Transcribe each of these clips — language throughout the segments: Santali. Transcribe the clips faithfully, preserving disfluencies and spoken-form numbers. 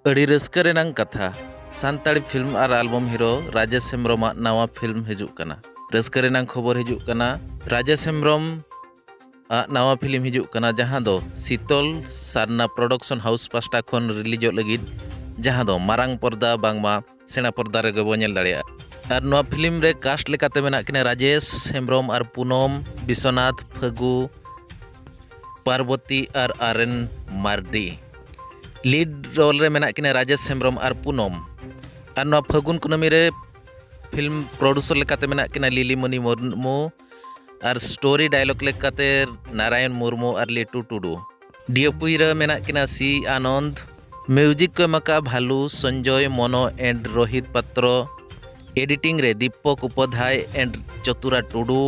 ᱟᱹᱰᱤ ᱨᱟᱹᱥᱠᱟᱹ ᱨᱮᱱᱟᱝ ᱠᱟᱛᱷᱟ, ᱥᱟᱱᱛᱟᱲᱤ ᱯᱷᱤᱞᱢ ᱟᱨ ᱟᱞᱵᱚᱢ ᱦᱤᱨᱳ ᱨᱟᱡᱮᱥ ᱦᱮᱢᱵᱨᱚᱢᱟᱜ ᱱᱟᱣᱟ ᱯᱷᱤᱞᱢ ᱦᱤᱡᱩᱜ ᱠᱟᱱᱟ᱾ ᱨᱟᱹᱥᱠᱟᱹ ᱨᱮᱱᱟᱝ ᱠᱷᱚᱵᱚᱨ ᱦᱤᱡᱩᱜ ᱠᱟᱱᱟ, ᱨᱟᱡᱮᱥ ᱦᱮᱢᱵᱨᱚᱢ ᱟᱜ ᱱᱟᱣᱟ ᱯᱷᱤᱞᱢ ᱦᱤᱡᱩᱜ ᱠᱟᱱᱟ, ᱡᱟᱦᱟᱸ ᱫᱚ ᱥᱤᱛᱚᱞ ᱥᱟᱨᱱᱟ ᱯᱨᱚᱰᱟᱠᱥᱚᱱ ᱦᱟᱣᱩᱥ ᱯᱟᱥᱴᱟ ᱠᱷᱚᱱ ᱨᱤᱞᱤᱡᱚᱜ ᱞᱟᱹᱜᱤᱫ, ᱡᱟᱦᱟᱸ ᱫᱚ ᱢᱟᱨᱟᱝ ᱯᱚᱨᱫᱟ ᱵᱟᱝᱢᱟ ᱥᱮᱬᱟ ᱯᱚᱨᱫᱟ ᱨᱮᱜᱮ ᱵᱚ ᱧᱮᱞ ᱫᱟᱲᱮᱭᱟᱜᱼᱟ᱾ ᱟᱨ ᱱᱚᱣᱟ ᱯᱷᱤᱞᱢ ᱨᱮ ᱠᱟᱥᱴ ᱞᱮᱠᱟᱛᱮ ᱢᱮᱱᱟᱜ ᱠᱤᱱᱟ ᱨᱟᱡᱮᱥ ᱦᱮᱢᱵᱨᱚᱢ ᱟᱨ ᱯᱩᱱᱚᱢ, ᱵᱤᱥᱣᱚᱱᱟᱛᱷ, ᱯᱷᱟᱹᱜᱩ, ᱯᱟᱨᱵᱚᱛᱤ ᱟᱨ ᱟᱨ ᱮᱱ ᱢᱟᱨᱰᱤ᱾ ᱞᱤᱰ ᱨᱳᱞ ᱨᱮ ᱢᱮᱱᱟᱜ ᱠᱤᱱᱟ ᱨᱟᱡᱮᱥ ᱦᱮᱢᱵᱨᱚᱢ ᱟᱨ ᱯᱩᱱᱚᱢ᱾ ᱟᱨ ᱱᱚᱣᱟ ᱯᱷᱟᱹᱜᱩᱱ ᱠᱩᱱᱟᱹᱢᱤ ᱨᱮ ᱯᱷᱤᱞᱢ ᱯᱨᱚᱰᱩᱥᱚᱨ ᱞᱮᱠᱟᱛᱮ ᱢᱮᱱᱟᱜ ᱠᱤᱱᱟ ᱞᱤᱞᱤᱢᱚᱱᱤ ᱢᱩᱨᱢᱩ ᱟᱨ ᱥᱴᱳᱨᱤ ᱰᱟᱭᱞᱚᱜ ᱞᱮᱠᱟᱛᱮ ᱱᱟᱨᱟᱭᱚᱱ ᱢᱩᱨᱢᱩ ᱟᱨ ᱞᱤᱴᱩ ᱴᱩᱰᱩ᱾ ᱰᱤᱳᱯᱤ ᱨᱮ ᱢᱮᱱᱟᱜ ᱠᱤᱱᱟ ᱥᱤ ᱟᱱᱚᱱᱫ᱾ ᱢᱤᱣᱡᱤᱠ ᱠᱚ ᱮᱢ ᱟᱠᱟᱫᱼᱟ ᱵᱷᱟᱞᱩ, ᱥᱚᱧᱡᱚᱭ, ᱢᱚᱱᱳ and ᱨᱳᱦᱤᱛ ᱯᱟᱛᱨᱚ᱾ ᱮᱰᱤᱴᱤᱝ ᱨᱮ ᱫᱤᱯᱚᱠ ᱩᱯᱟᱫᱷᱭᱟᱭ and ᱪᱚᱛᱩᱨᱟ ᱴᱩᱰᱩ᱾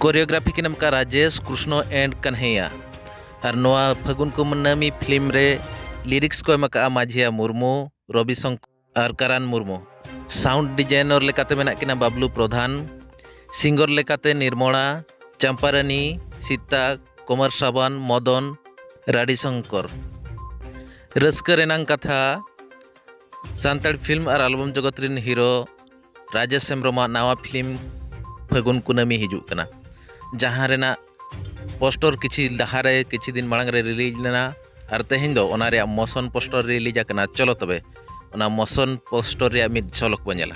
ᱠᱳᱨᱤᱭᱳᱜᱨᱟᱯᱷᱤ ᱠᱤᱱ ᱮᱢ ᱟᱠᱟᱫᱼᱟ ᱨᱟᱡᱮᱥ ᱠᱨᱩᱥᱱᱚ and ᱠᱟᱱᱦᱮᱭᱟ᱾ ᱟᱨ ᱱᱚᱣᱟ ᱯᱷᱟᱹᱜᱩᱱ ᱠᱩᱱᱟᱹᱢᱤ ᱯᱷᱤᱞᱢ ᱨᱮ ᱞᱤᱨᱤᱠᱥ ᱠᱚ ᱮᱢ ᱟᱠᱟᱫᱼᱟ ᱢᱟᱡᱷᱤᱭᱟ ᱢᱩᱨᱢᱩ, ᱨᱚᱵᱤ ᱥᱚᱝᱠᱚᱨ ᱟᱨ ᱠᱟᱨᱟᱱ ᱢᱩᱨᱢᱩ᱾ ᱥᱟᱣᱩᱱᱰ ᱰᱤᱡᱟᱭᱱᱚᱨ ᱞᱮᱠᱟᱛᱮ ᱢᱮᱱᱟᱜ ᱠᱤᱱᱟ ᱵᱟᱵᱞᱩ ᱯᱨᱚᱫᱷᱟᱱ, ᱥᱤᱝᱜᱚᱨ ᱞᱮᱠᱟᱛᱮ ᱱᱤᱨᱢᱚᱞᱟ, ᱪᱟᱢᱯᱟᱨᱟᱱᱤ, ᱥᱤᱛᱟ, ᱠᱩᱢᱟᱨ ᱥᱟᱵᱟᱱ, ᱢᱚᱫᱚᱱ, ᱨᱟᱰᱤ ᱥᱚᱝᱠᱚᱨ᱾ ᱨᱟᱹᱥᱠᱟᱹ ᱨᱮᱱᱟᱝ ᱠᱟᱛᱷᱟ, ᱥᱟᱱᱛᱟᱲ ᱯᱷᱤᱞᱢ ᱟᱨ ᱟᱞᱵᱚᱢ ᱡᱚᱜᱚᱛ ᱨᱮᱱ ᱦᱤᱨᱳ ᱨᱟᱡᱮᱥ ᱦᱮᱢᱵᱨᱚᱢᱟᱜ ᱱᱟᱣᱟ ᱯᱷᱤᱞᱢ ᱯᱷᱟᱹᱜᱩᱱ ᱠᱩᱱᱟᱹᱢᱤ ᱦᱤᱡᱩᱜ ᱠᱟᱱᱟ, ᱡᱟᱦᱟᱸ ᱨᱮᱱᱟᱜ ᱯᱳᱥᱴᱚᱨ ᱠᱤᱪᱷᱤ ᱞᱟᱦᱟᱨᱮ, ᱠᱤᱪᱷᱤ ᱫᱤᱱ ᱢᱟᱲᱟᱝ ᱨᱮ ᱨᱤᱞᱤᱡᱽ ᱞᱮᱱᱟ ᱟᱨ ᱛᱮᱦᱮᱧ ᱫᱚ ᱚᱱᱟ ᱨᱮᱭᱟᱜ ᱢᱳᱥᱚᱱ ᱯᱳᱥᱴᱚᱨ ᱨᱤᱞᱤᱡᱽ ᱟᱠᱟᱱᱟ᱾ ᱪᱚᱞᱚ ᱛᱚᱵᱮ ᱚᱱᱟ ᱢᱳᱥᱚᱱ ᱯᱳᱥᱴᱚᱨ ᱨᱮᱭᱟᱜ ᱢᱤᱫ ᱡᱷᱚᱞᱚᱠ ᱵᱚᱱ ᱧᱮᱞᱟ᱾